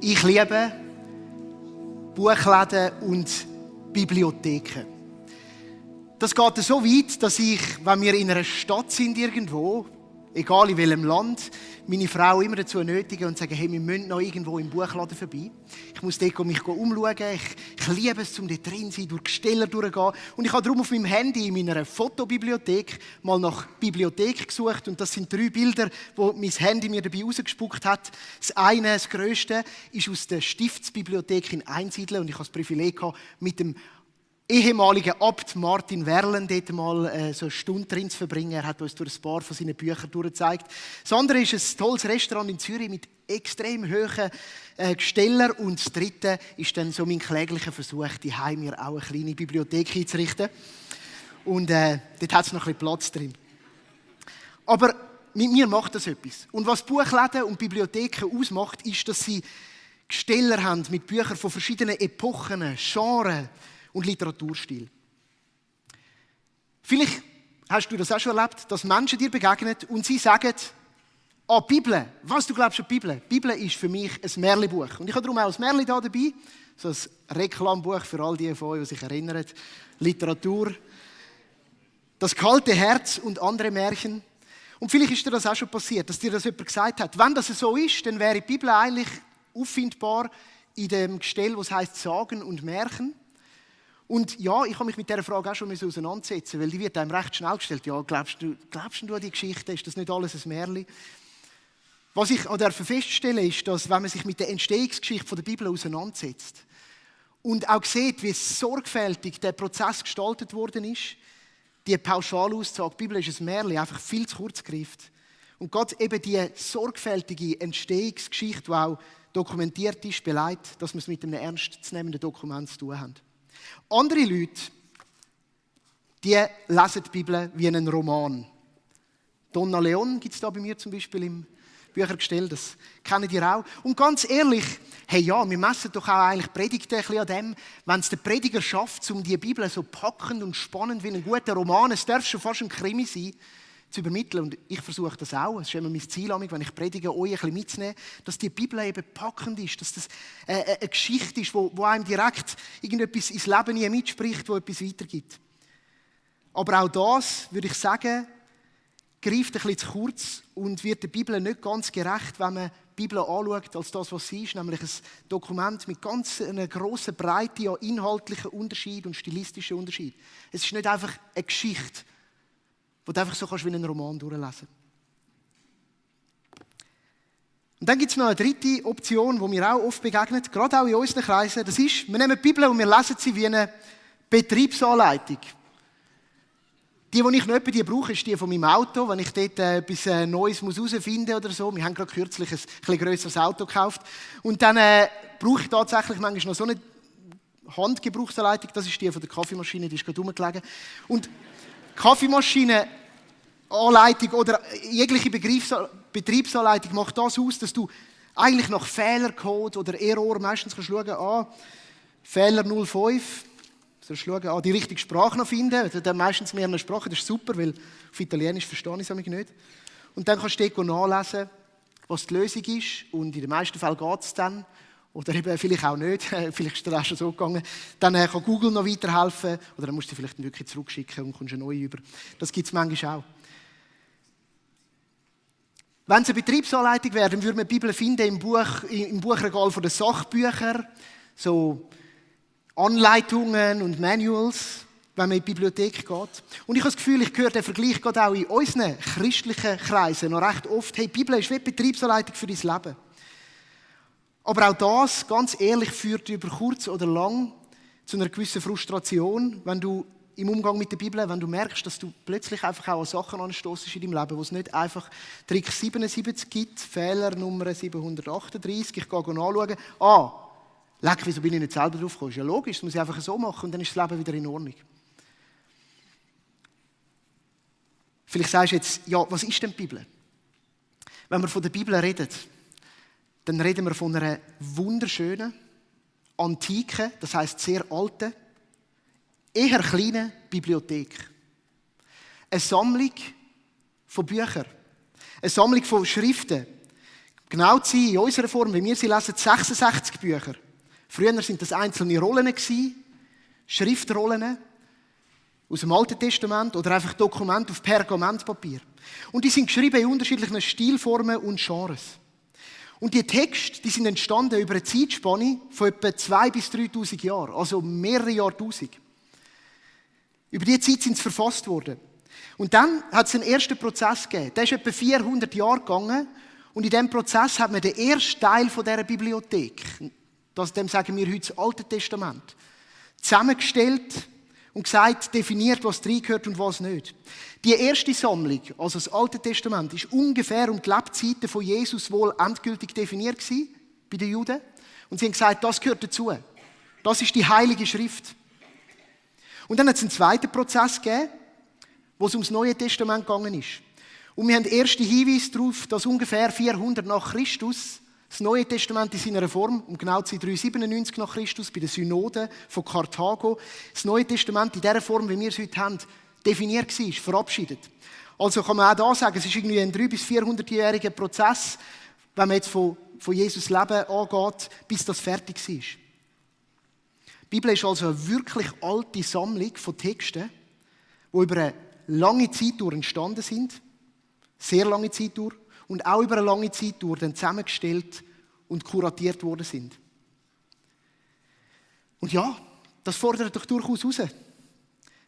Ich liebe Buchläden und Bibliotheken. Das geht so weit, dass ich, wenn wir in einer Stadt sind irgendwo, egal in welchem Land, meine Frau immer dazu nötige und sage, hey, wir müssen noch irgendwo im Buchladen vorbei. Ich muss dort mich umschauen. Ich liebe es, um dort drin zu sein, durch Gesteller durchzugehen. Und ich habe darum auf meinem Handy in meiner Fotobibliothek mal nach Bibliothek gesucht. Und das sind 3 Bilder, die mein Handy mir dabei rausgespuckt hat. Das eine, das grösste, ist aus der Stiftsbibliothek in Einsiedeln. Und ich habe das Privileg gehabt, mit dem ehemaligen Abt Martin Werlen dort mal so eine Stunde drin zu verbringen. Er hat uns durch ein paar von seinen Büchern durchgezeigt. Das andere ist ein tolles Restaurant in Zürich mit extrem hohen Gestellern. Und das dritte ist dann so mein kläglicher Versuch, die mir auch eine kleine Bibliothek einzurichten. Und dort hat es noch ein bisschen Platz drin. Aber mit mir macht das etwas. Und was Buchläden und Bibliotheken ausmacht, ist, dass sie Gesteller haben mit Büchern von verschiedenen Epochen, Genres und Literaturstil. Vielleicht hast du das auch schon erlebt, dass Menschen dir begegnen und sie sagen, Bibel, was du glaubst an die Bibel? Die Bibel ist für mich ein Märchenbuch. Und ich habe darum auch ein Märchen hier dabei, so ein Reklambuch für all die von euch, die sich erinnern, Literatur, das kalte Herz und andere Märchen. Und vielleicht ist dir das auch schon passiert, dass dir das jemand gesagt hat. Wenn das so ist, dann wäre die Bibel eigentlich auffindbar in dem Gestell, was heißt Sagen und Märchen. Und ja, ich habe mich mit dieser Frage auch schon auseinandersetzen, weil die wird einem recht schnell gestellt. Ja, glaubst du an die Geschichte? Ist das nicht alles ein Märchen? Was ich feststellen ist, dass wenn man sich mit der Entstehungsgeschichte der Bibel auseinandersetzt und auch sieht, wie sorgfältig der Prozess gestaltet worden ist, die Pauschalaussage, die Bibel ist ein Märchen, einfach viel zu kurz greift. Und gerade eben die sorgfältige Entstehungsgeschichte, die auch dokumentiert ist, beleidigt, dass wir es mit einem ernstzunehmenden Dokument zu tun haben. Andere Leute, die lesen die Bibel wie einen Roman. Donna Leon gibt es da bei mir zum Beispiel im Büchergestell, das kennen ihr auch. Und ganz ehrlich, hey ja, wir messen doch auch eigentlich Predigten ein bisschen an dem, wenn es der Prediger schafft, um die Bibel so packend und spannend wie ein guter Roman, es darf schon fast ein Krimi sein, zu übermitteln. Und ich versuche das auch. Es ist immer mein Ziel, wenn ich predige, euch ein bisschen mitzunehmen, dass die Bibel eben packend ist, dass das eine Geschichte ist, wo einem direkt irgendetwas ins Leben mitspricht, wo etwas weitergibt. Aber auch das, würde ich sagen, greift ein bisschen zu kurz und wird der Bibel nicht ganz gerecht, wenn man die Bibel anschaut als das, was sie ist, nämlich ein Dokument mit ganz einer grossen Breite an inhaltlichen Unterschied und stilistischen Unterschied. Es ist nicht einfach eine Geschichte, wo du einfach so kannst wie einen Roman durchlesen. Und dann gibt es noch eine dritte Option, die mir auch oft begegnet, gerade auch in unseren Kreisen. Das ist, wir nehmen die Bibel und wir lesen sie wie eine Betriebsanleitung. Die ich noch etwa brauche, ist die von meinem Auto, wenn ich dort etwas Neues herausfinden muss oder so. Wir haben gerade kürzlich ein etwas grösseres Auto gekauft. Und dann brauche ich tatsächlich manchmal noch so eine Handgebrauchsanleitung. Das ist die von der Kaffeemaschine, die ist gerade rumgelegen. Und Kaffeemaschineanleitung oder jegliche Betriebsanleitung macht das aus, dass du eigentlich nach Fehlercode oder Error meistens kannst schauen, Fehler 05, sollst schauen, die richtige Sprache noch finden, dann meistens mehr eine Sprache, das ist super, weil auf Italienisch verstehe ich es nicht. Und dann kannst du dort nachlesen, was die Lösung ist und in den meisten Fällen geht es dann. Oder eben vielleicht auch nicht, vielleicht ist es dir auch schon so gegangen. Dann kann Google noch weiterhelfen oder dann musst du sie vielleicht wirklich zurückschicken und kommst eine neue über. Das gibt es manchmal auch. Wenn es eine Betriebsanleitung wäre, dann würde man die Bibel finden im Buchregal der Sachbücher, so Anleitungen und Manuals, wenn man in die Bibliothek geht. Und ich habe das Gefühl, ich höre den Vergleich gerade auch in unseren christlichen Kreisen noch recht oft. Hey, die Bibel ist wie die Betriebsanleitung für dein Leben. Aber auch das, ganz ehrlich, führt über kurz oder lang zu einer gewissen Frustration, wenn du im Umgang mit der Bibel, wenn du merkst, dass du plötzlich einfach auch an Sachen anstossest in deinem Leben, wo es nicht einfach Trick 77 gibt, Fehler Nummer 738, ich gehe nachschauen, leck, wieso bin ich nicht selber drauf gekommen? Ist ja logisch, das muss ich einfach so machen und dann ist das Leben wieder in Ordnung. Vielleicht sagst du jetzt, ja, was ist denn die Bibel? Wenn wir von der Bibel reden, dann reden wir von einer wunderschönen, antiken, das heisst sehr alten, eher kleinen Bibliothek. Eine Sammlung von Büchern, eine Sammlung von Schriften, Genau zu sein, in unserer Form, wie wir sie lesen, 66 Bücher. Früher sind das einzelne Rollen gewesen, Schriftrollen aus dem Alten Testament oder einfach Dokumente auf Pergamentpapier. Und die sind geschrieben in unterschiedlichen Stilformen und Genres. Und die Texte, die sind entstanden über eine Zeitspanne von etwa 2.000 bis 3.000 Jahren, also mehrere Jahrtausend. Über diese Zeit sind sie verfasst worden. Und dann hat es einen ersten Prozess gegeben. Der ist etwa 400 Jahre gegangen. Und in diesem Prozess hat man den ersten Teil von dieser Bibliothek, dem sagen wir heute das Alte Testament, zusammengestellt und gesagt, definiert, was reingehört und was nicht. Die erste Sammlung, also das Alte Testament, ist ungefähr um die Lebzeiten von Jesus wohl endgültig definiert gewesen, bei den Juden. Und sie haben gesagt, das gehört dazu. Das ist die Heilige Schrift. Und dann hat es einen zweiten Prozess gegeben, wo es ums Neue Testament gegangen ist. Und wir haben erste Hinweise darauf, dass ungefähr 400 nach Christus das Neue Testament in seiner Form, um genau zu sein, 397 nach Christus, bei den Synoden von Karthago, das Neue Testament in der Form, wie wir es heute haben, definiert war, verabschiedet. Also kann man auch da sagen, es ist irgendwie ein 300- bis 400-jähriger Prozess, wenn man jetzt von Jesus Leben angeht, bis das fertig ist. Die Bibel ist also eine wirklich alte Sammlung von Texten, die über eine lange Zeit durch entstanden sind, sehr lange Zeit durch, und auch über eine lange Zeit durch dann zusammengestellt und kuratiert worden sind. Und ja, das fordert doch durchaus raus.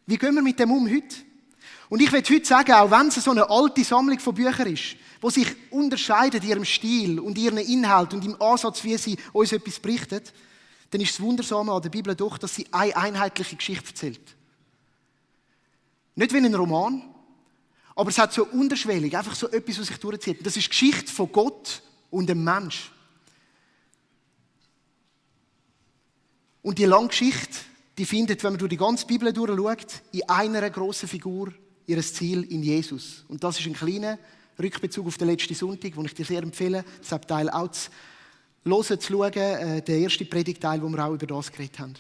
Wie gehen wir mit dem um heute? Und ich will heute sagen, auch wenn es so eine alte Sammlung von Büchern ist, die sich unterscheiden in ihrem Stil und ihren Inhalt und im Ansatz, wie sie uns etwas berichtet, dann ist das Wundersame an der Bibel doch, dass sie eine einheitliche Geschichte erzählt. Nicht wie ein Roman, aber es hat so unterschwellig, einfach so etwas, was sich durchzieht. Das ist die Geschichte von Gott und dem Mensch. Und die lange Geschichte, die findet, wenn man durch die ganze Bibel durchschaut, in einer grossen Figur ihr Ziel in Jesus. Und das ist ein kleiner Rückbezug auf den letzten Sonntag, den ich dir sehr empfehle, das Teil auch zu hören, zu schauen, der erste Predigtteil, wo wir auch über das geredet haben.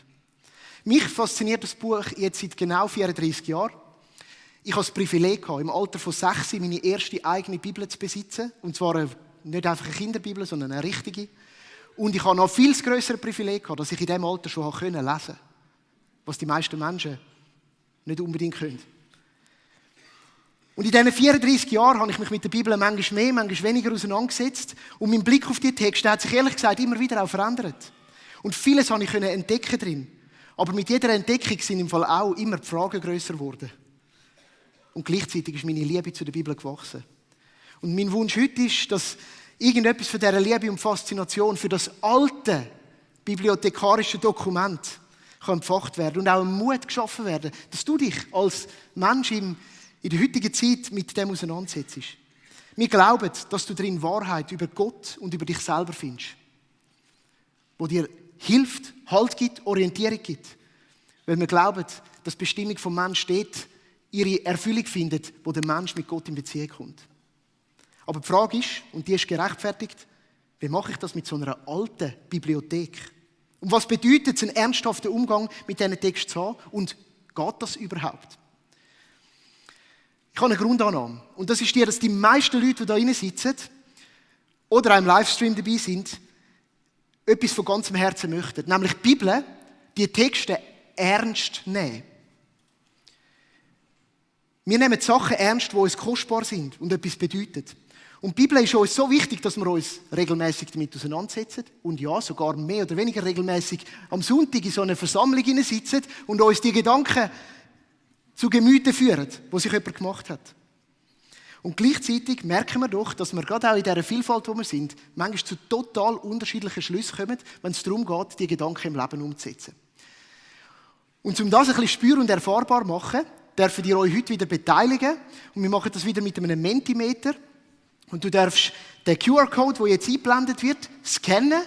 Mich fasziniert das Buch jetzt seit genau 34 Jahren. Ich hatte das Privileg, im Alter von 6 meine erste eigene Bibel zu besitzen. Und zwar nicht einfach eine Kinderbibel, sondern eine richtige. Und ich habe noch viel grösseres Privileg, dass ich in diesem Alter schon lesen konnte. Was die meisten Menschen nicht unbedingt können. Und in diesen 34 Jahren habe ich mich mit der Bibel manchmal mehr, manchmal weniger auseinandergesetzt. Und mein Blick auf die Texte hat sich ehrlich gesagt immer wieder auch verändert. Und vieles konnte ich entdecken drin. Aber mit jeder Entdeckung sind im Fall auch immer die Fragen grösser geworden. Und gleichzeitig ist meine Liebe zu der Bibel gewachsen. Und mein Wunsch heute ist, dass irgendetwas von dieser Liebe und Faszination für das alte bibliothekarische Dokument kann entfacht werden und auch ein Mut geschaffen werden, dass du dich als Mensch in der heutigen Zeit mit dem auseinandersetzt. Wir glauben, dass du darin Wahrheit über Gott und über dich selber findest, wo dir hilft, Halt gibt, Orientierung gibt. Weil wir glauben, dass die Bestimmung vom Menschen steht, ihre Erfüllung findet, wo der Mensch mit Gott in Beziehung kommt. Aber die Frage ist, und die ist gerechtfertigt, wie mache ich das mit so einer alten Bibliothek? Und was bedeutet es, einen ernsthaften Umgang mit diesen Texten zu haben? Und geht das überhaupt? Ich habe eine Grundannahme. Und das ist die, dass die meisten Leute, die da drin sitzen oder auch im Livestream dabei sind, etwas von ganzem Herzen möchten. Nämlich die Bibel, die Texte ernst nehmen. Wir nehmen die Sachen ernst, die uns kostbar sind und etwas bedeuten. Und die Bibel ist uns so wichtig, dass wir uns regelmäßig damit auseinandersetzen und ja, sogar mehr oder weniger regelmäßig am Sonntag in so einer Versammlung sitzen und uns die Gedanken zu Gemüte führen, die sich jemand gemacht hat. Und gleichzeitig merken wir doch, dass wir gerade auch in dieser Vielfalt, wo wir sind, manchmal zu total unterschiedlichen Schlüssen kommen, wenn es darum geht, die Gedanken im Leben umzusetzen. Und um das ein bisschen spür- und erfahrbar zu machen, dürfen ihr euch heute wieder beteiligen. Und wir machen das wieder mit einem Mentimeter. Und du darfst den QR-Code, der jetzt eingeblendet wird, scannen.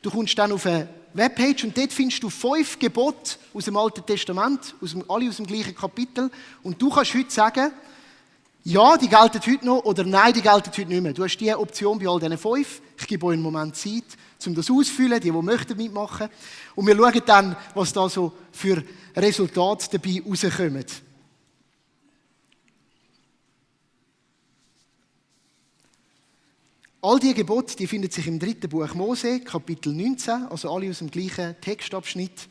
Du kommst dann auf eine Webpage und dort findest du 5 Gebote aus dem Alten Testament, alle aus dem gleichen Kapitel. Und du kannst heute sagen, ja, die gelten heute noch oder nein, die gelten heute nicht mehr. Du hast diese Option bei all diesen 5. Ich gebe euch einen Moment Zeit, um das auszufüllen, die möchten mitmachen. Und wir schauen dann, was da so für Resultate dabei rauskommen. All diese Gebote, die finden sich im 3. Buch Mose, Kapitel 19, also alle aus dem gleichen Textabschnitt.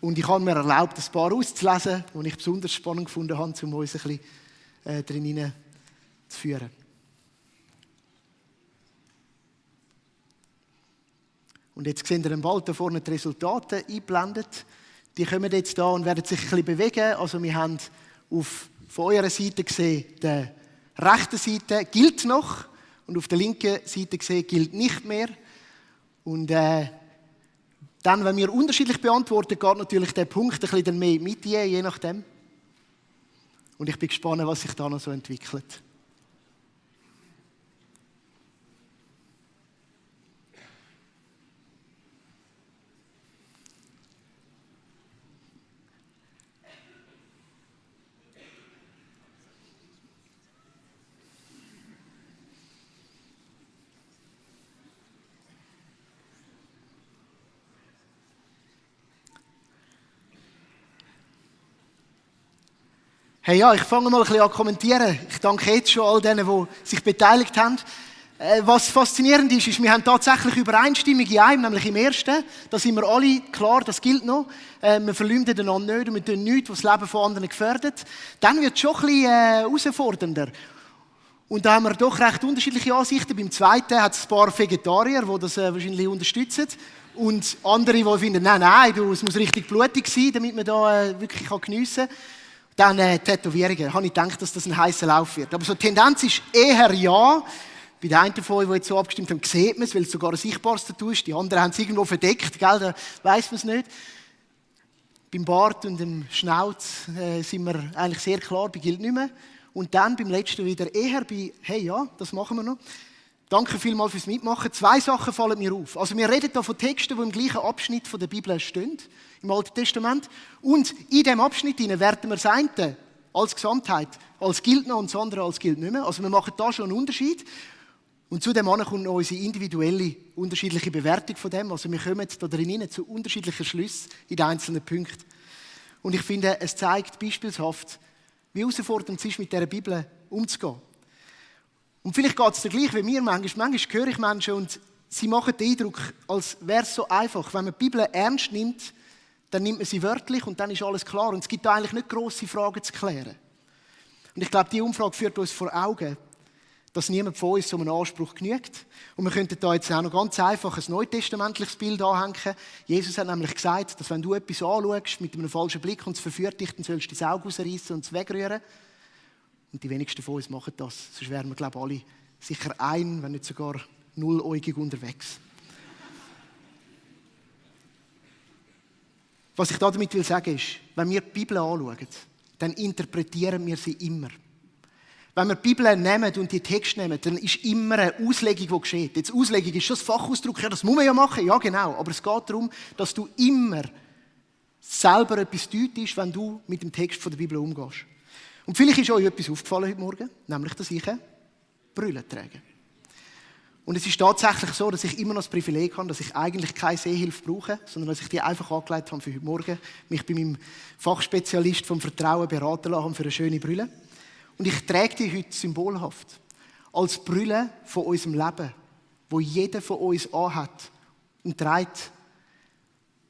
Und ich habe mir erlaubt, ein paar auszulesen, die ich besonders spannend gefunden habe, um uns ein bisschen drin hineinzuführen. Und jetzt sehen ihr bald da vorne die Resultate eingeblendet. Die kommen jetzt da und werden sich ein bisschen bewegen. Also wir haben von eurer Seite gesehen, die rechte Seite gilt noch und auf der linken Seite gesehen gilt nicht mehr. Und dann, wenn wir unterschiedlich beantworten, geht natürlich der Punkt ein bisschen mehr mit je nachdem. Und ich bin gespannt, was sich da noch so entwickelt. Hey, ja, ich fange mal ein bisschen an zu kommentieren. Ich danke jetzt schon all denen, die sich beteiligt haben. Was faszinierend ist, wir haben tatsächlich Übereinstimmung in einem, nämlich im ersten. Da sind wir alle klar, das gilt noch. Wir verleumden einander nicht und wir tun nichts, was das Leben von anderen gefährdet. Dann wird es schon ein bisschen herausfordernder. Und da haben wir doch recht unterschiedliche Ansichten. Beim zweiten hat es ein paar Vegetarier, die das wahrscheinlich unterstützen. Und andere, die finden, nein, es muss richtig blutig sein, damit man da wirklich geniessen kann. Dann Tätowierungen. Habe ich gedacht, dass das ein heißer Lauf wird. Aber so die Tendenz ist eher ja. Bei den einen von euch, die jetzt so abgestimmt haben, sieht man es, weil es sogar ein sichtbares Tattoo ist. Die anderen haben es irgendwo verdeckt, gell? Da weiss man es nicht. Beim Bart und dem Schnauz sind wir eigentlich sehr klar, bei gilt nicht mehr. Und dann beim letzten wieder eher bei, hey ja, das machen wir noch. Danke vielmals fürs Mitmachen. 2 Sachen fallen mir auf. Also wir reden hier von Texten, die im gleichen Abschnitt von der Bibel stehen, im Alten Testament. Und in diesem Abschnitt werten wir das eine als Gesamtheit, als gilt noch und das andere als gilt nicht mehr. Also wir machen da schon einen Unterschied. Und zu dem kommt noch unsere individuelle, unterschiedliche Bewertung von dem. Also wir kommen da drin zu unterschiedlichen Schlüssen in den einzelnen Punkten. Und ich finde, es zeigt beispielshaft, wie herausfordernd es ist, mit dieser Bibel umzugehen. Und vielleicht geht es dir gleich wie mir manchmal. Manchmal höre ich Menschen und sie machen den Eindruck, als wäre es so einfach. Wenn man die Bibel ernst nimmt, dann nimmt man sie wörtlich und dann ist alles klar. Und es gibt da eigentlich nicht grosse Fragen zu klären. Und ich glaube, diese Umfrage führt uns vor Augen, dass niemand von uns so einem Anspruch genügt. Und wir könnten da jetzt auch noch ganz einfach ein neutestamentliches Bild anhängen. Jesus hat nämlich gesagt, dass wenn du etwas anschaust mit einem falschen Blick und es verführt dich, dann sollst du das Auge rausreißen und es wegrühren. Und die wenigsten von uns machen das. Sonst wären wir, glaube ich, alle sicher wenn nicht sogar nulläugig unterwegs. Was ich damit will sagen ist, wenn wir die Bibel anschauen, dann interpretieren wir sie immer. Wenn wir die Bibel nehmen und die Texte nehmen, dann ist immer eine Auslegung, die geschieht. Jetzt Auslegung ist schon das Fachausdruck, ja, das muss man ja machen, ja genau. Aber es geht darum, dass du immer selber etwas deutest, wenn du mit dem Text der Bibel umgehst. Und vielleicht ist euch etwas aufgefallen heute Morgen, nämlich, dass ich eine Brille trage. Und es ist tatsächlich so, dass ich immer noch das Privileg habe, dass ich eigentlich keine Sehhilfe brauche, sondern dass ich die einfach angelegt habe für heute Morgen, mich bei meinem Fachspezialist vom Vertrauen beraten lassen für eine schöne Brille. Und ich trage die heute symbolhaft als Brille von unserem Leben, wo jeder von uns anhat und trägt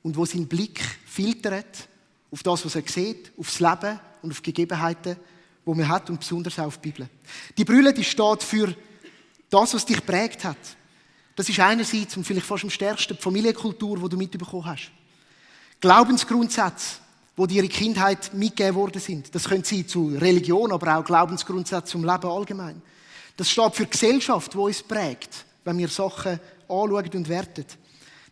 und wo seinen Blick filtert auf das, was er sieht, aufs Leben und auf die Gegebenheiten, die man hat und besonders auch auf die Bibel. Die Brille, die steht für das, was dich geprägt hat. Das ist einerseits und vielleicht fast am stärksten die Familienkultur, die du mitbekommen hast. Glaubensgrundsätze, die dir in der Kindheit mitgegeben worden sind. Das können sein zu Religion, aber auch Glaubensgrundsätze zum Leben allgemein. Das steht für die Gesellschaft, die uns prägt, wenn wir Sachen anschauen und werten.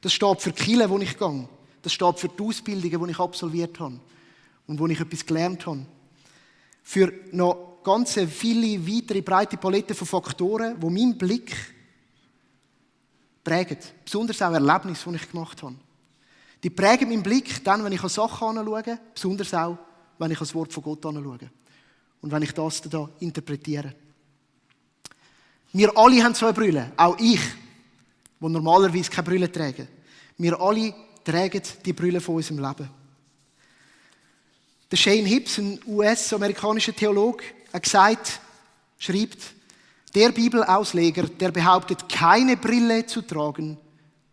Das steht für die Kirche, wo ich gehe. Das steht für die Ausbildungen, die ich absolviert habe und wo ich etwas gelernt habe. Für noch ganz viele weitere breite Palette von Faktoren, die meinen Blick prägen. Besonders auch Erlebnisse, die ich gemacht habe. Die prägen meinen Blick dann, wenn ich an Sachen anschaue, besonders auch, wenn ich an das Wort von Gott anschaue. Und wenn ich das da interpretiere. Wir alle haben so eine Brille, auch ich, die normalerweise keine Brille tragen. Wir alle tragen die Brille von unserem Leben. Der Shane Hibbs, ein US-amerikanischer Theologe, hat gesagt, schreibt, Der Bibelausleger, der behauptet, keine Brille zu tragen,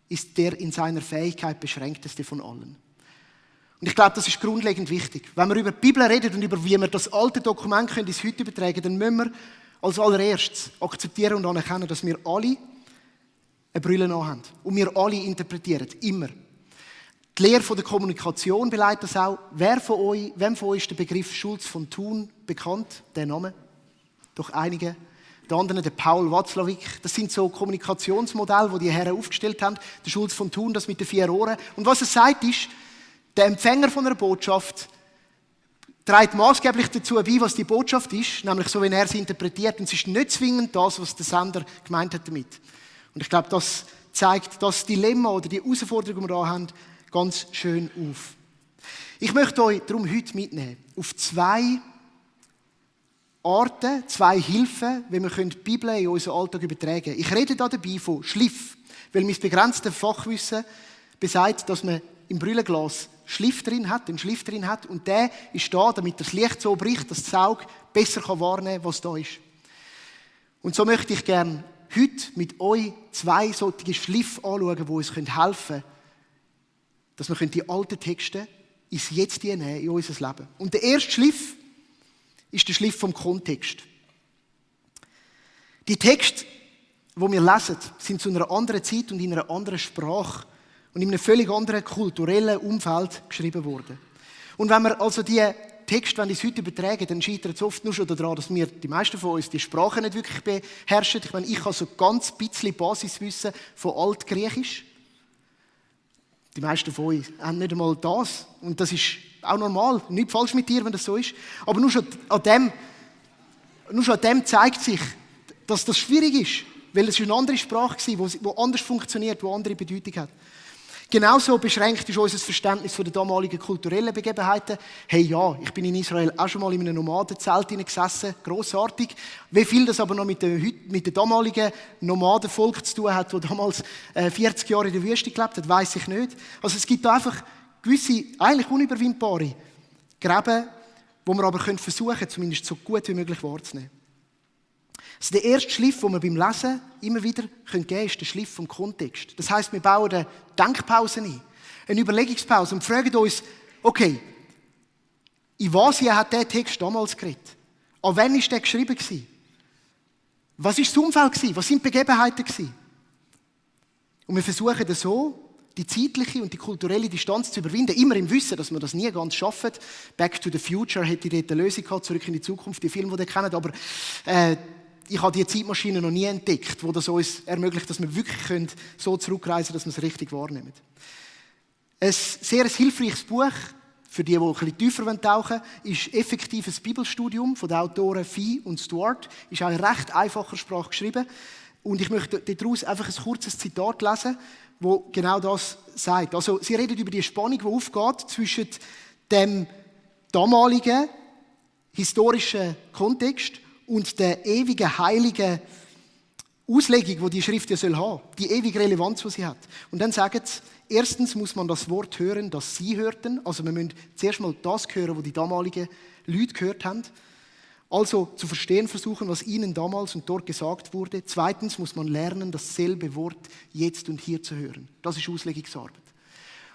ist der in seiner Fähigkeit beschränkteste von allen. Und ich glaube, das ist grundlegend wichtig. Wenn wir über die Bibel reden und über wie wir das alte Dokument ins Heute übertragen können, dann müssen wir als allererstes akzeptieren und anerkennen, dass wir alle eine Brille haben. Und wir alle interpretieren, immer. Die Lehre von der Kommunikation beleidigt das auch. Wem von euch ist der Begriff Schulz von Thun bekannt? Der Name? Doch einige. Der andere, der Paul Watzlawick. Das sind so Kommunikationsmodelle, die Herren aufgestellt haben. Der Schulz von Thun, das mit den 4 Ohren. Und was er sagt ist, der Empfänger von einer Botschaft trägt maßgeblich dazu bei, was die Botschaft ist, nämlich so, wie er sie interpretiert. Und es ist nicht zwingend das, was der Sender gemeint hat damit. Und ich glaube, das zeigt das Dilemma oder die Herausforderung, die wir da haben, ganz schön auf. Ich möchte euch darum heute mitnehmen auf 2 Arten, 2 Hilfen, wie wir die Bibel in unseren Alltag übertragen können. Ich rede da dabei von Schliff, weil mein begrenztes Fachwissen besagt, dass man im Brillenglas Schliff drin hat, und der ist da, damit das Licht so bricht, dass das Auge besser wahrnehmen kann, was da ist. Und so möchte ich gerne heute mit euch 2 solche Schliff anschauen, die uns helfen können, dass wir die alten Texte ins Jetzt nehmen, in unser Leben. Und der erste Schliff ist der Schliff vom Kontext. Die Texte, die wir lesen, sind zu einer anderen Zeit und in einer anderen Sprache und in einem völlig anderen kulturellen Umfeld geschrieben worden. Und wenn wir also die Texte ins Heute übertragen, dann scheitert es oft nur schon daran, dass wir, die meisten von uns, die Sprache nicht wirklich beherrschen. Ich meine, ich habe so ganz bisschen Basiswissen von Altgriechisch. Die meisten von euch haben nicht einmal das. Und das ist auch normal. Nichts falsch mit dir, wenn das so ist. Aber nur schon an dem zeigt sich, dass das schwierig ist. Weil es eine andere Sprache war, die anders funktioniert, die andere Bedeutung hat. Genauso beschränkt ist unser Verständnis von den damaligen kulturellen Begebenheiten. Hey, ja, ich bin in Israel auch schon mal in einem Nomadenzelt gesessen, grossartig. Wie viel das aber noch mit dem damaligen Nomadenvolk zu tun hat, das damals 40 Jahre in der Wüste gelebt hat, weiss ich nicht. Also es gibt da einfach gewisse, eigentlich unüberwindbare Gräben, die wir aber versuchen können, zumindest so gut wie möglich wahrzunehmen. Also der erste Schliff, den wir beim Lesen immer wieder geben können, ist der Schliff vom Kontext. Das heisst, wir bauen eine Denkpause ein, eine Überlegungspause und fragen uns, okay, in was hat der Text damals geredet? An wen war der geschrieben? Was war das Umfeld? Was sind die Begebenheiten? Und wir versuchen so, die zeitliche und die kulturelle Distanz zu überwinden, immer im Wissen, dass wir das nie ganz schaffen. Back to the Future hätte dort eine Lösung gehabt, zurück in die Zukunft, die Filme, die ihr kennt, aber ich habe diese Zeitmaschine noch nie entdeckt, die das uns ermöglicht, dass wir wirklich so zurückreisen können, dass wir es richtig wahrnehmen. Ein sehr hilfreiches Buch, für die ein bisschen tiefer tauchen wollen, ist effektiv ein Bibelstudium von den Autoren Fee und Stuart. Ist auch in recht einfacher Sprache geschrieben. Und ich möchte daraus einfach ein kurzes Zitat lesen, wo genau das sagt. Also, sie reden über die Spannung, die aufgeht zwischen dem damaligen historischen Kontext und der ewigen, heiligen Auslegung, die Schrift ja haben soll, die ewige Relevanz, die sie hat. Und dann sagen sie, erstens muss man das Wort hören, das sie hörten. Also wir müssen zuerst mal das hören, was die damaligen Leute gehört haben. Also zu verstehen versuchen, was ihnen damals und dort gesagt wurde. Zweitens muss man lernen, dasselbe Wort jetzt und hier zu hören. Das ist Auslegungsarbeit.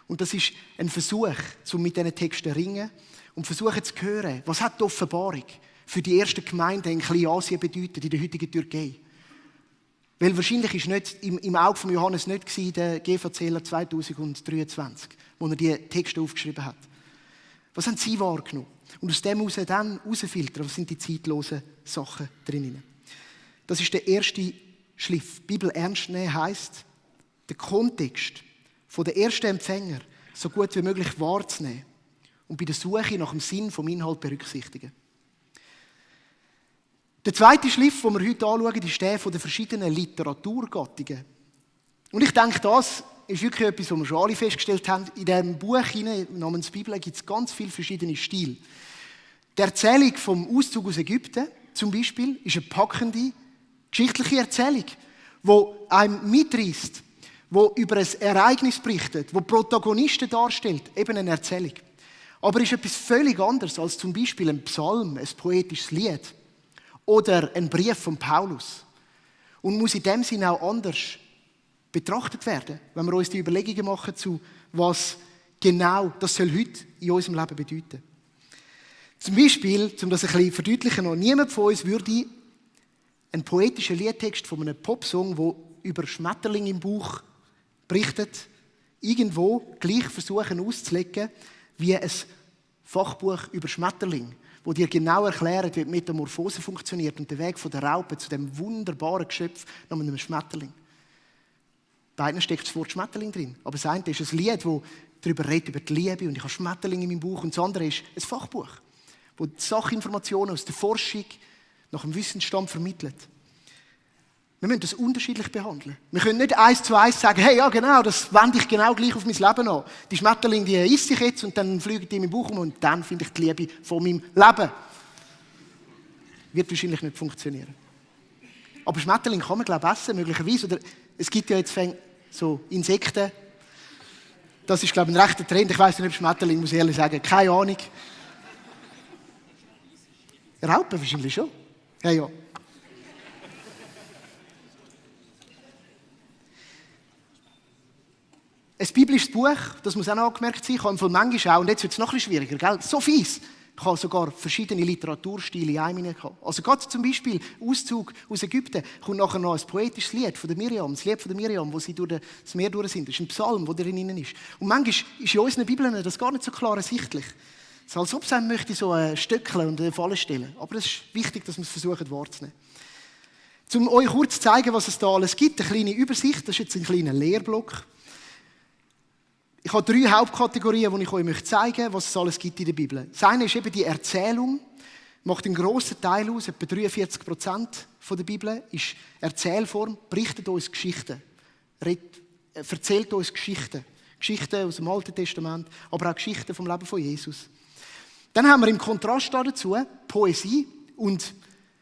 Und das ist ein Versuch, mit diesen Texten zu ringen und versuchen zu hören, was hat die Offenbarung für die ersten Gemeinden in Kleinasien bedeutet, in der heutigen Türkei. Weil wahrscheinlich ist nicht im Auge von Johannes nicht der GVCler 2023, wo er die Texte aufgeschrieben hat. Was haben sie wahrgenommen? Und aus dem heraus dann herausfiltern, was sind die zeitlosen Sachen drin. Das ist der erste Schliff. Bibel ernst nehmen heisst, den Kontext der ersten Empfänger so gut wie möglich wahrzunehmen und bei der Suche nach dem Sinn vom Inhalt berücksichtigen. Der zweite Schliff, den wir heute anschauen, ist der von den verschiedenen Literaturgattungen. Und ich denke, das ist wirklich etwas, was wir schon alle festgestellt haben. In diesem Buch namens Bibel gibt es ganz viele verschiedene Stile. Die Erzählung vom Auszug aus Ägypten zum Beispiel ist eine packende geschichtliche Erzählung, die einem mitreißt, die über ein Ereignis berichtet, die Protagonisten darstellt, eben eine Erzählung. Aber es ist etwas völlig anderes als zum Beispiel ein Psalm, ein poetisches Lied oder ein Brief von Paulus und muss in dem Sinne auch anders betrachtet werden, wenn wir uns die Überlegungen machen zu, was genau das soll heute in unserem Leben bedeuten. Zum Beispiel, um das ein bisschen verdeutlichen, noch niemand von uns würde einen poetischen Liedtext von einem Popsong, der über Schmetterlinge im Bauch berichtet, irgendwo gleich versuchen auszulegen wie ein Fachbuch über Schmetterling, wo dir genau erklärt, wie die Metamorphose funktioniert und der Weg von der Raupe zu dem wunderbaren Geschöpf namens einem Schmetterling. Bei beiden steckt das Wort Schmetterling drin. Aber das eine ist ein Lied, das darüber redet, über die Liebe und ich habe Schmetterlinge in meinem Bauch. Und das andere ist ein Fachbuch, das die Sachinformationen aus der Forschung nach dem Wissensstand vermittelt. Wir müssen das unterschiedlich behandeln. Wir können nicht 1:1 sagen, hey, ja genau, das wende ich genau gleich auf mein Leben an. Die Schmetterlinge, die isst sich jetzt und dann fliegen die in meinen Bauch um und dann finde ich die Liebe von meinem Leben. Wird wahrscheinlich nicht funktionieren. Aber Schmetterlinge kann man, glaube ich, essen, möglicherweise. Oder es gibt ja jetzt so Insekten. Das ist, glaube ich, ein rechter Trend. Ich weiss nicht, ob Schmetterling, muss ich ehrlich sagen. Keine Ahnung. Raupen wahrscheinlich schon. Ja, ja. Ein biblisches Buch, das muss auch noch angemerkt sein, kann von manchmal auch, und jetzt wird es noch ein bisschen schwieriger, gell? So fies, kann sogar verschiedene Literaturstile in einem haben. Also gerade zum Beispiel Auszug aus Ägypten, kommt nachher noch ein poetisches Lied von der Miriam, das Lied von der Miriam, wo sie durch das Meer durch sind. Das ist ein Psalm, der darin ist. Und manchmal ist in unseren Bibeln das gar nicht so klar ersichtlich. Es ist, als ob es einem möchte so ein Stöckchen und eine Falle stellen. Aber es ist wichtig, dass wir es versuchen wahrzunehmen. Um euch kurz zu zeigen, was es da alles gibt, eine kleine Übersicht, das ist jetzt ein kleiner Lehrblock. Ich habe 3 Hauptkategorien, die ich euch zeigen möchte, was es alles gibt in der Bibel. Das eine ist eben die Erzählung, macht einen grossen Teil aus, etwa 43% der Bibel ist Erzählform, berichtet uns Geschichten, erzählt uns Geschichten. Geschichten aus dem Alten Testament, aber auch Geschichten vom Leben von Jesus. Dann haben wir im Kontrast dazu Poesie und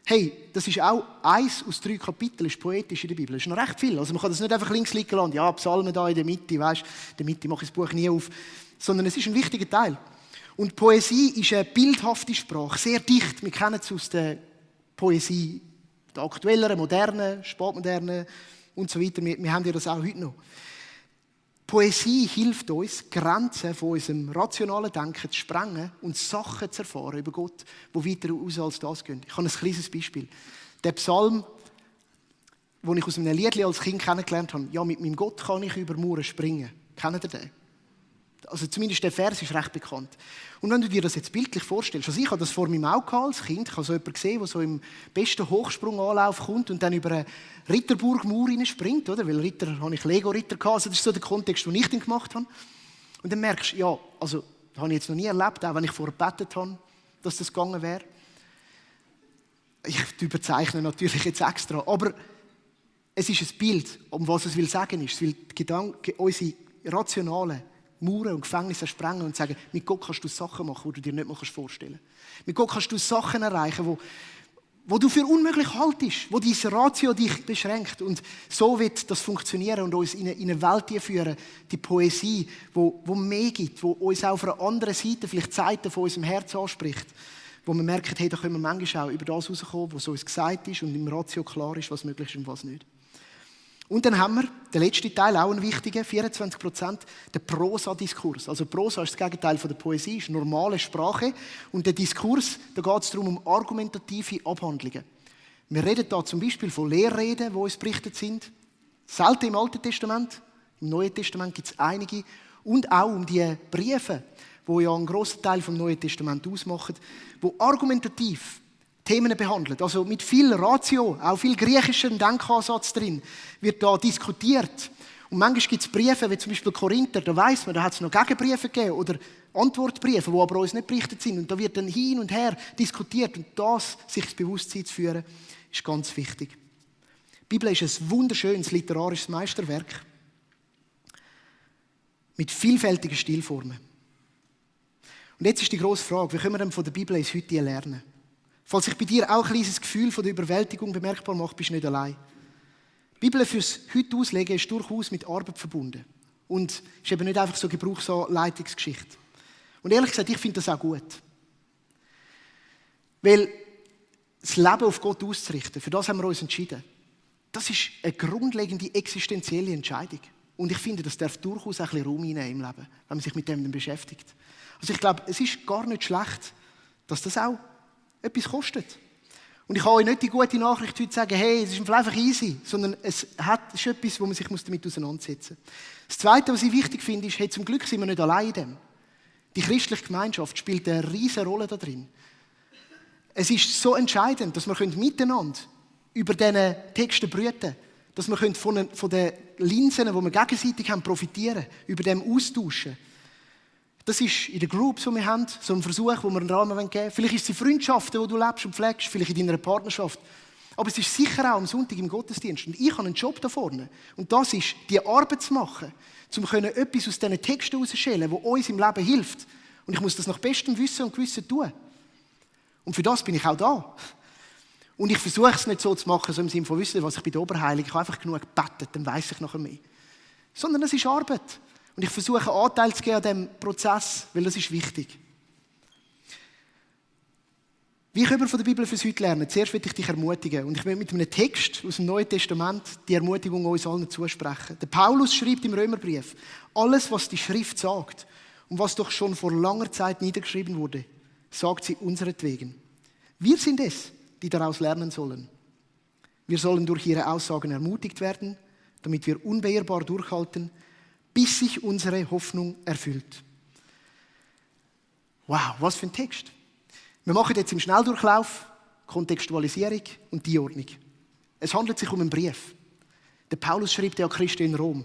hey, das ist auch 1 aus 3 Kapiteln, ist poetisch in der Bibel. Das ist noch recht viel. Also man kann das nicht einfach links liegen lassen, ja, Psalmen da in der Mitte, weißt, in der Mitte mache ich das Buch nie auf, sondern es ist ein wichtiger Teil. Und Poesie ist eine bildhafte Sprache, sehr dicht. Wir kennen es aus der Poesie, der aktuelleren, modernen, spätmodernen und so weiter. Wir haben ja das auch heute noch. Poesie hilft uns, Grenzen von unserem rationalen Denken zu sprengen und Sachen zu erfahren über Gott, die weiter raus als das gehen. Ich habe ein kleines Beispiel. Der Psalm, den ich aus einem Lied als Kind kennengelernt habe, ja, mit meinem Gott kann ich über Mauern springen. Kennt ihr den? Also zumindest der Vers ist recht bekannt. Und wenn du dir das jetzt bildlich vorstellst, also ich habe das vor meinem Auge als Kind, ich habe so jemanden gesehen, der so im besten Hochsprunganlauf kommt und dann über eine Ritterburgmauer springt, oder? Weil Ritter, habe ich Lego-Ritter gehabt, also das ist so der Kontext, den ich dann gemacht habe. Und dann merkst du, ja, also das habe ich jetzt noch nie erlebt, auch wenn ich vorher gebetet habe, dass das gegangen wäre. Ich überzeichne natürlich jetzt extra, aber es ist ein Bild, um was es will sagen ist. Es will unsere rationalen Mauern und Gefängnisse sprengen und sagen, mit Gott kannst du Sachen machen, die du dir nicht mehr vorstellen kannst. Mit Gott kannst du Sachen erreichen, wo du für unmöglich haltest, wo dein Ratio dich beschränkt. Und so wird das funktionieren und uns in eine Welt führen, die Poesie, wo mehr gibt, wo uns auch auf einer anderen Seite vielleicht Seiten von unserem Herz anspricht, wo wir merken, hey, da können wir manchmal auch über das rauskommen, was uns gesagt ist und im Ratio klar ist, was möglich ist und was nicht. Und dann haben wir, der letzte Teil, auch ein wichtiger, 24%, der Prosa-Diskurs. Also Prosa ist das Gegenteil von der Poesie, ist normale Sprache. Und der Diskurs, da geht es darum, um argumentative Abhandlungen. Wir reden da zum Beispiel von Lehrreden, die uns berichtet sind. Selten im Alten Testament, im Neuen Testament gibt es einige. Und auch um die Briefe, die ja einen grossen Teil vom Neuen Testament ausmachen, die argumentativ Themen behandelt. Also mit viel Ratio, auch viel griechischem Denkansatz drin, wird da diskutiert. Und manchmal gibt es Briefe, wie zum Beispiel Korinther, da weiss man, da hat es noch Gegenbriefe gegeben oder Antwortbriefe, die aber uns nicht berichtet sind. Und da wird dann hin und her diskutiert. Und das, sich das Bewusstsein zu führen, ist ganz wichtig. Die Bibel ist ein wunderschönes literarisches Meisterwerk mit vielfältigen Stilformen. Und jetzt ist die grosse Frage, wie können wir denn von der Bibel ins Heutige lernen? Falls sich bei dir auch ein kleines Gefühl von der Überwältigung bemerkbar macht, bist du nicht allein. Die Bibel fürs heute auslegen ist durchaus mit Arbeit verbunden. Und ist eben nicht einfach so Gebrauchsanleitungsgeschichte. Und ehrlich gesagt, ich finde das auch gut. Weil das Leben auf Gott auszurichten, für das haben wir uns entschieden. Das ist eine grundlegende existenzielle Entscheidung. Und ich finde, das darf durchaus ein bisschen Raum einnehmen im Leben, wenn man sich mit dem dann beschäftigt. Also ich glaube, es ist gar nicht schlecht, dass das auch etwas kostet. Und ich kann euch nicht die gute Nachricht heute sagen, hey, es ist einfach easy, sondern es ist etwas, wo man sich damit auseinandersetzen muss. Das Zweite, was ich wichtig finde, ist, hey, zum Glück sind wir nicht allein in dem. Die christliche Gemeinschaft spielt eine riesige Rolle da drin. Es ist so entscheidend, dass wir miteinander über diese Texte brüten, dass wir von den Linsen, die wir gegenseitig haben, profitieren, über dem austauschen. Das ist in den Groups, die wir haben, so ein Versuch, wo wir einen Rahmen geben wollen. Vielleicht ist es die Freundschaften, die du lebst und pflegst, vielleicht in deiner Partnerschaft. Aber es ist sicher auch am Sonntag im Gottesdienst. Und ich habe einen Job da vorne. Und das ist, die Arbeit zu machen, um etwas aus diesen Texten herauszuschälen, das uns im Leben hilft. Und ich muss das nach bestem Wissen und Gewissen tun. Und für das bin ich auch da. Und ich versuche es nicht so zu machen, so im Sinne von Wissen, was ich bei der Oberheilung, ich habe einfach genug gebetet, dann weiss ich nachher mehr. Sondern es ist Arbeit. Und ich versuche einen Anteil zu geben an diesem Prozess, weil das ist wichtig. Wie können wir von der Bibel fürs Heute lernen? Zuerst will ich dich ermutigen. Und ich will mit einem Text aus dem Neuen Testament die Ermutigung uns allen zusprechen. Der Paulus schreibt im Römerbrief, alles, was die Schrift sagt und was doch schon vor langer Zeit niedergeschrieben wurde, sagt sie unseretwegen. Wir sind es, die daraus lernen sollen. Wir sollen durch ihre Aussagen ermutigt werden, damit wir unbeirrbar durchhalten, bis sich unsere Hoffnung erfüllt. Wow, was für ein Text. Wir machen jetzt im Schnelldurchlauf Kontextualisierung und die Ordnung. Es handelt sich um einen Brief. Der Paulus schreibt ja Christen in Rom.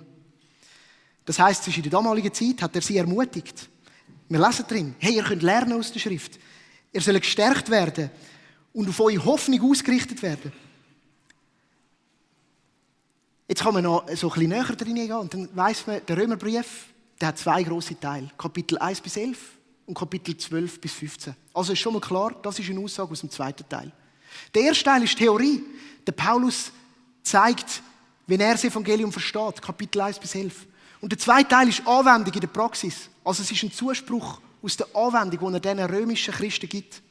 Das heisst, in der damaligen Zeit hat er sie ermutigt. Wir lesen drin, hey, ihr könnt lernen aus der Schrift. Ihr sollt gestärkt werden und auf eure Hoffnung ausgerichtet werden. Jetzt kann man noch so ein bisschen näher drin gehen und dann weiss man, der Römerbrief, der hat 2 grosse Teile. Kapitel 1 bis 11 und Kapitel 12 bis 15. Also ist schon mal klar, das ist eine Aussage aus dem 2. Teil. Der erste Teil ist Theorie. Der Paulus zeigt, wenn er das Evangelium versteht, Kapitel 1 bis 11. Und der 2. Teil ist Anwendung in der Praxis. Also es ist ein Zuspruch aus der Anwendung, die er diesen römischen Christen gibt.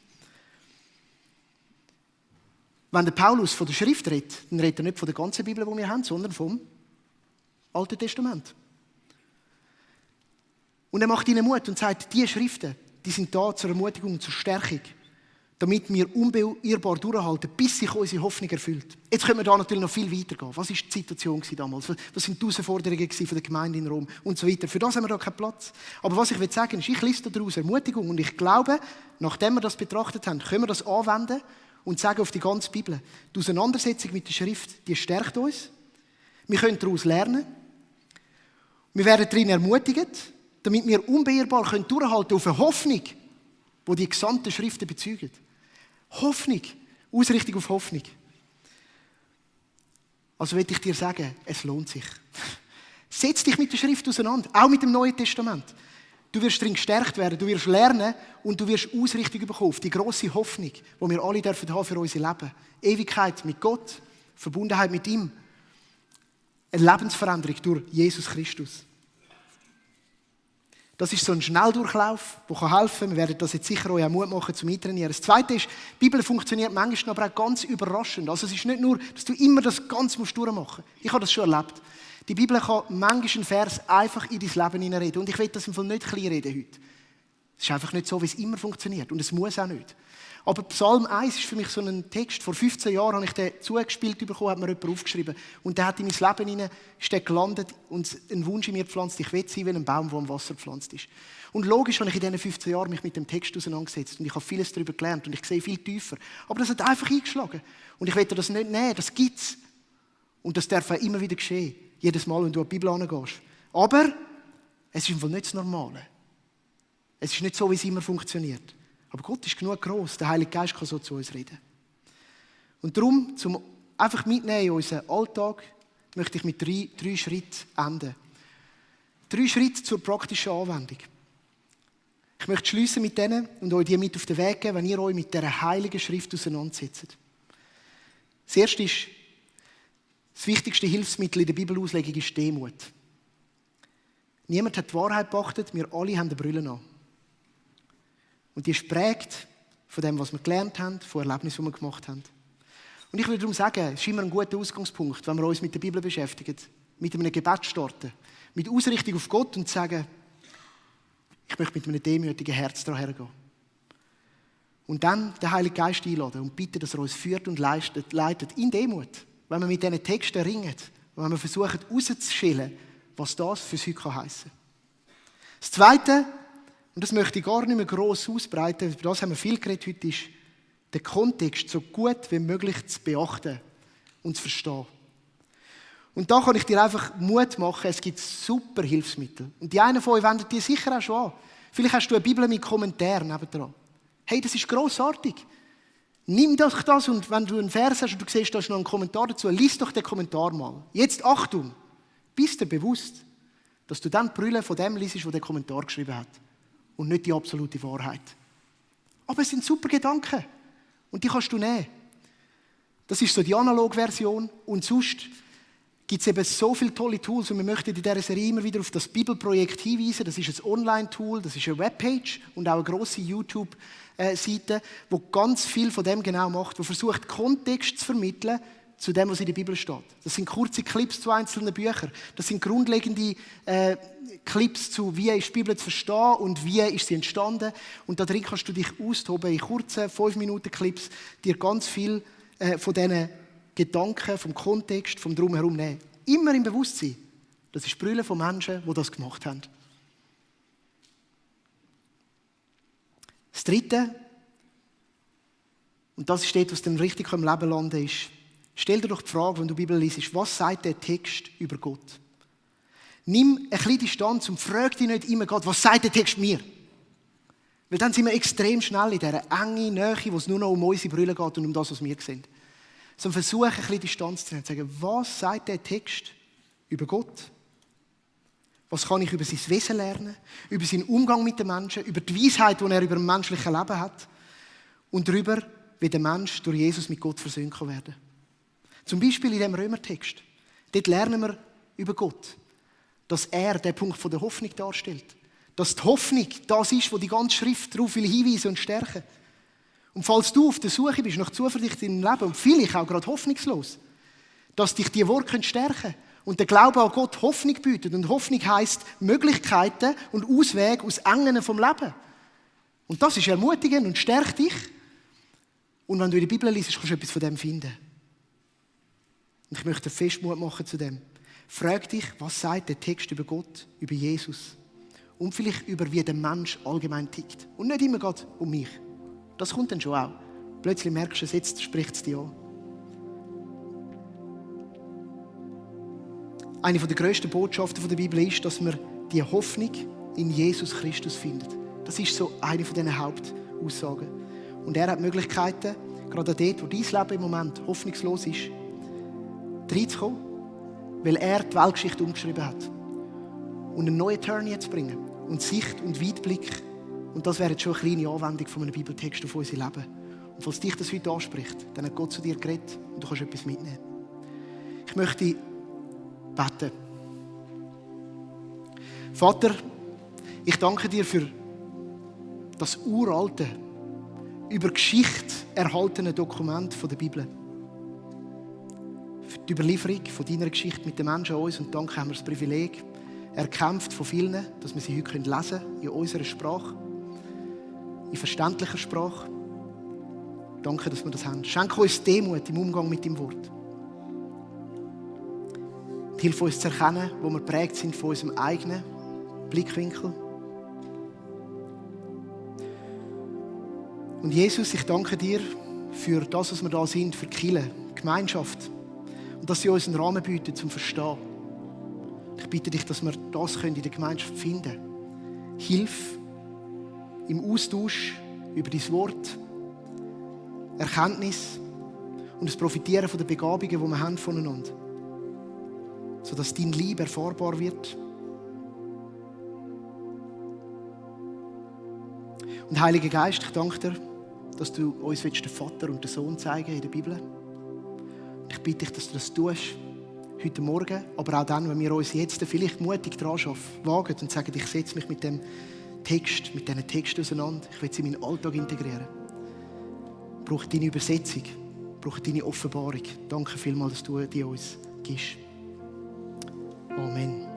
Wenn der Paulus von der Schrift redet, dann redet er nicht von der ganzen Bibel, die wir haben, sondern vom Alten Testament. Und er macht ihnen Mut und sagt, diese Schriften, die sind da zur Ermutigung und zur Stärkung, damit wir unbeirrbar durchhalten, bis sich unsere Hoffnung erfüllt. Jetzt können wir da natürlich noch viel weiter gehen. Was war die Situation damals? Was sind die Herausforderungen von der Gemeinde in Rom und so weiter? Für das haben wir da keinen Platz. Aber was ich will sagen ist, ich lese daraus Ermutigung und ich glaube, nachdem wir das betrachtet haben, können wir das anwenden und sagen auf die ganze Bibel, die Auseinandersetzung mit der Schrift, die stärkt uns. Wir können daraus lernen. Wir werden darin ermutigt, damit wir unbeirrbar durchhalten können auf eine Hoffnung, die die gesamten Schriften bezeugen. Hoffnung, Ausrichtung auf Hoffnung. Also will ich dir sagen, es lohnt sich. Setz dich mit der Schrift auseinander, auch mit dem Neuen Testament. Du wirst darin gestärkt werden, du wirst lernen und du wirst Ausrichtung bekommen auf die grosse Hoffnung, die wir alle dürfen haben für unser Leben. Ewigkeit mit Gott, Verbundenheit mit ihm. Eine Lebensveränderung durch Jesus Christus. Das ist so ein Schnelldurchlauf, der helfen kann. Wir werden das jetzt sicher euch auch Mut machen zum Eintrainieren. Das Zweite ist, die Bibel funktioniert manchmal aber auch ganz überraschend. Also es ist nicht nur, dass du immer das Ganze durchmachen musst. Ich habe das schon erlebt. Die Bibel kann manchmal einen Vers einfach in dein Leben hineinreden. Und ich will das im Fall nicht kleinreden heute. Es ist einfach nicht so, wie es immer funktioniert. Und es muss auch nicht. Aber Psalm 1 ist für mich so ein Text. Vor 15 Jahren habe ich den zugespielt bekommen, hat mir jemand aufgeschrieben. Und der hat in mein Leben hinein, ist der gelandet und einen Wunsch in mir gepflanzt. Ich will sein wie ein Baum, der am Wasser gepflanzt ist. Und logisch habe ich in diesen 15 Jahren mich mit dem Text auseinandergesetzt. Und ich habe vieles darüber gelernt. Und ich sehe viel tiefer. Aber das hat einfach eingeschlagen. Und ich will dir das nicht nehmen. Das gibt es. Und das darf auch immer wieder geschehen. Jedes Mal, wenn du an die Bibel angehst. Aber es ist im Fall nicht das Normale. Es ist nicht so, wie es immer funktioniert. Aber Gott ist genug gross. Der Heilige Geist kann so zu uns reden. Und darum, zum einfach mitnehmen in unseren Alltag, möchte ich mit drei Schritten enden. 3 Schritte zur praktischen Anwendung. Ich möchte schliessen mit denen und euch die mit auf den Weg geben, wenn ihr euch mit dieser heiligen Schrift auseinandersetzt. Das erste ist, das wichtigste Hilfsmittel in der Bibelauslegung ist Demut. Niemand hat die Wahrheit beachtet, wir alle haben eine Brille an. Und die ist geprägt von dem, was wir gelernt haben, von Erlebnissen, die wir gemacht haben. Und ich würde darum sagen, es ist immer ein guter Ausgangspunkt, wenn wir uns mit der Bibel beschäftigen, mit einem Gebet starten, mit Ausrichtung auf Gott und sagen, ich möchte mit einem demütigen Herz daran hergehen. Und dann den Heiligen Geist einladen und bitten, dass er uns führt und leitet in Demut. Wenn wir mit diesen Texten ringen, wenn wir versuchen rauszuschälen, was das für uns heute heissen kann. Das Zweite, und das möchte ich gar nicht mehr gross ausbreiten, über das haben wir viel geredet heute, ist, den Kontext so gut wie möglich zu beachten und zu verstehen. Und da kann ich dir einfach Mut machen, es gibt super Hilfsmittel. Und die einen von euch wenden die sicher auch schon an. Vielleicht hast du eine Bibel mit Kommentaren nebendran. Hey, das ist grossartig. Nimm doch das und wenn du einen Vers hast und du siehst, da ist noch ein Kommentar dazu, lies doch den Kommentar mal. Jetzt Achtung, bist dir bewusst, dass du dann die Brille von dem liest, der den Kommentar geschrieben hat und nicht die absolute Wahrheit. Aber es sind super Gedanken und die kannst du nehmen. Das ist so die Analogversion und sonst gibt es eben so viele tolle Tools und wir möchten in dieser Serie immer wieder auf das Bibelprojekt hinweisen. Das ist ein Online-Tool, das ist eine Webpage und auch eine grosse YouTube-Seite, die ganz viel von dem genau macht, die versucht, Kontext zu vermitteln zu dem, was in der Bibel steht. Das sind kurze Clips zu einzelnen Büchern. Das sind grundlegende Clips zu, wie ist die Bibel zu verstehen und wie ist sie entstanden. Und da drin kannst du dich austoben in kurzen 5-Minuten-Clips, dir ganz viel von diesen Gedanken, vom Kontext, vom Drumherum nehmen. Immer im Bewusstsein. Das ist die Brille von Menschen, die das gemacht haben. Das Dritte, und das ist das, was dann richtig im Leben landen ist, stell dir doch die Frage, wenn du die Bibel liest, was sagt der Text über Gott? Nimm ein bisschen Distanz und frag dich nicht immer, Gott, was sagt der Text mir? Weil dann sind wir extrem schnell in dieser engen Nähe, wo es nur noch um unsere Brille geht und um das, was wir sehen. Sondern versuche ein bisschen Distanz zu nehmen und zu sagen, was sagt der Text über Gott? Was kann ich über sein Wesen lernen? Über seinen Umgang mit den Menschen? Über die Weisheit, die er über das menschliche Leben hat? Und darüber, wie der Mensch durch Jesus mit Gott versöhnt kann werden. Zum Beispiel in dem Römertext. Dort lernen wir über Gott, dass er den Punkt von der Hoffnung darstellt. Dass die Hoffnung das ist, wo die ganze Schrift darauf will hinweisen und stärken. Und falls du auf der Suche bist nach Zuversicht in deinem Leben und vielleicht auch gerade hoffnungslos, dass dich diese Worte stärken können und der Glaube an Gott Hoffnung bietet. Und Hoffnung heisst Möglichkeiten und Auswege aus Engen vom Leben. Und das ist ermutigend und stärkt dich. Und wenn du in der Bibel liest, kannst du etwas von dem finden. Und ich möchte fest Mut machen zu dem. Frag dich, was sagt der Text über Gott, über Jesus und vielleicht über wie der Mensch allgemein tickt. Und nicht immer geht um mich. Das kommt dann schon auch. Plötzlich merkst du, jetzt spricht es dich an. Eine der grössten Botschaften der Bibel ist, dass wir die Hoffnung in Jesus Christus finden. Das ist so eine dieser Hauptaussagen. Und er hat Möglichkeiten, gerade dort, wo dein Leben im Moment hoffnungslos ist, reinzukommen, weil er die Weltgeschichte umgeschrieben hat. Und einen neuen Turn zu bringen. Und Sicht und Weitblick. Und das wäre jetzt schon eine kleine Anwendung von einem Bibeltext auf unser Leben. Und falls dich das heute anspricht, dann hat Gott zu dir geredet und du kannst etwas mitnehmen. Ich möchte beten. Vater, ich danke dir für das uralte, über Geschichte erhaltene Dokument von der Bibel. Für die Überlieferung von deiner Geschichte mit den Menschen an uns. Und danke haben wir das Privileg erkämpft von vielen, dass wir sie heute lesen können, in unserer Sprache. In verständlicher Sprache. Danke, dass wir das haben. Schenke uns Demut im Umgang mit dem Wort. Hilf uns zu erkennen, wo wir geprägt sind von unserem eigenen Blickwinkel. Und Jesus, ich danke dir für das, was wir da sind, für die Kirche, Gemeinschaft. Und dass sie uns einen Rahmen bieten zum Verstehen. Ich bitte dich, dass wir das in der Gemeinschaft finden können. Hilf im Austausch über dein Wort, Erkenntnis und das Profitieren von den Begabungen, die wir haben voneinander. Sodass dein Liebe erfahrbar wird. Und Heiliger Geist, ich danke dir, dass du uns den Vater und den Sohn zeigen in der Bibel. Und ich bitte dich, dass du das tust, heute Morgen, aber auch dann, wenn wir uns jetzt vielleicht mutig dran wagen und sagen, ich setze mich mit dem Text, mit diesen Texten auseinander. Ich will sie in meinen Alltag integrieren. Ich brauche deine Übersetzung. Ich brauchen deine Offenbarung. Danke vielmals, dass du die uns gibst. Amen.